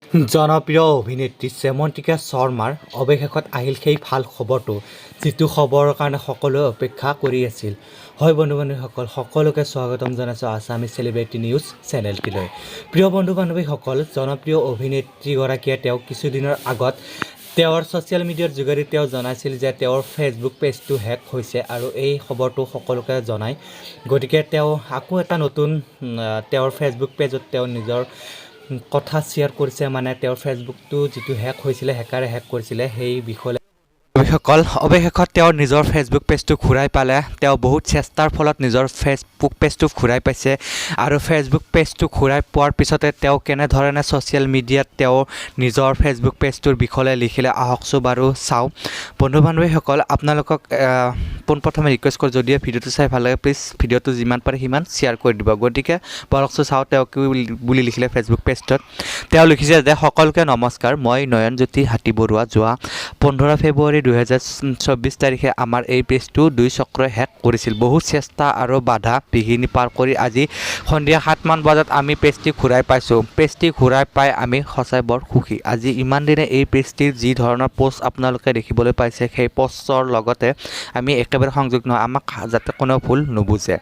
জনপ্ৰিয় অভিনেত্ৰী শ্যামন্তিকা শৰ্মাৰ অৱশেষত আহিল সেই ভাল খবৰটো, যিটো খবৰৰ কাৰণে সকলোৱে অপেক্ষা কৰি আছিল। হয় বন্ধু বান্ধৱীসকল, সকলোকে স্বাগতম জনাইছোঁ আছামিজ চেলিব্ৰিটি নিউজ চেনেলটিলৈ। প্ৰিয় বন্ধু বান্ধৱীসকল, জনপ্ৰিয় অভিনেত্ৰীগৰাকীয়ে তেওঁ কিছুদিনৰ আগত তেওঁৰ ছ'চিয়েল মিডিয়াৰ যোগেদি তেওঁ জনাইছিল যে তেওঁৰ ফেচবুক পেজটো হেক হৈছে আৰু এই খবৰটো সকলোকে জনায়। গতিকে তেওঁ আকৌ এটা নতুন তেওঁৰ ফেচবুক পেজত তেওঁ নিজৰ কথা শ্বেয়াৰ কৰিছে, মানে তেওঁৰ ফেচবুকটো যিটো হেক হৈছিলে, হেকাৰে হেক কৰিছিলে, সেই বিষয়ে। সকল অৱশেষত তেওঁ নিজৰ ফেচবুক পেজটো ঘূৰাই পালে। তেওঁ বহুত চেষ্টাৰ ফলত নিজৰ ফেচবুক পেজটো ঘূৰাই পাইছে আৰু ফেচবুক পেজটো ঘূৰাই পোৱাৰ পিছতে তেওঁ কেনেধৰণে ছ'চিয়েল মিডিয়াত তেওঁ নিজৰ ফেচবুক পেজটোৰ বিষয়ে লিখিলে, আহকচোন বাৰু চাওঁ। বন্ধু বান্ধৱীসকল, আপোনালোকক পোনপ্ৰথমে ৰিকুৱেষ্ট কৰোঁ, যদিহে ভিডিঅ'টো চাই ভাল লাগে, প্লিজ ভিডিঅ'টো যিমান পাৰে সিমান শ্বেয়াৰ কৰি দিব। গতিকে বলকচোন চাওঁ তেওঁ কি বুলি লিখিলে ফেচবুক পেজটোত। তেওঁ লিখিছে যে সকলোকে নমস্কাৰ, মই নয়নজ্যোতি হাতীবৰুৱা। যোৱা 15 ফেব্ৰুৱাৰী 2024 তাৰিখে আমাৰ এই পেজটো দুই চক্ৰই হেক কৰিছিল। বহু চেষ্টা আৰু বাধা বিঘিনি পাৰ কৰি আজি সন্ধিয়া 7মান বজাত আমি পেজটি ঘূৰাই পাইছোঁ। পেজটি ঘূৰাই পাই আমি সঁচাই বৰ সুখী। আজি ইমান দিনে এই পেজটিৰ যি ধৰণৰ পষ্ট আপোনালোকে দেখিবলৈ পাইছে, সেই পষ্টৰ লগতে আমি একেবাৰে সংযোগ নহয়। আমাক যাতে কোনেও ভুল নুবুজে।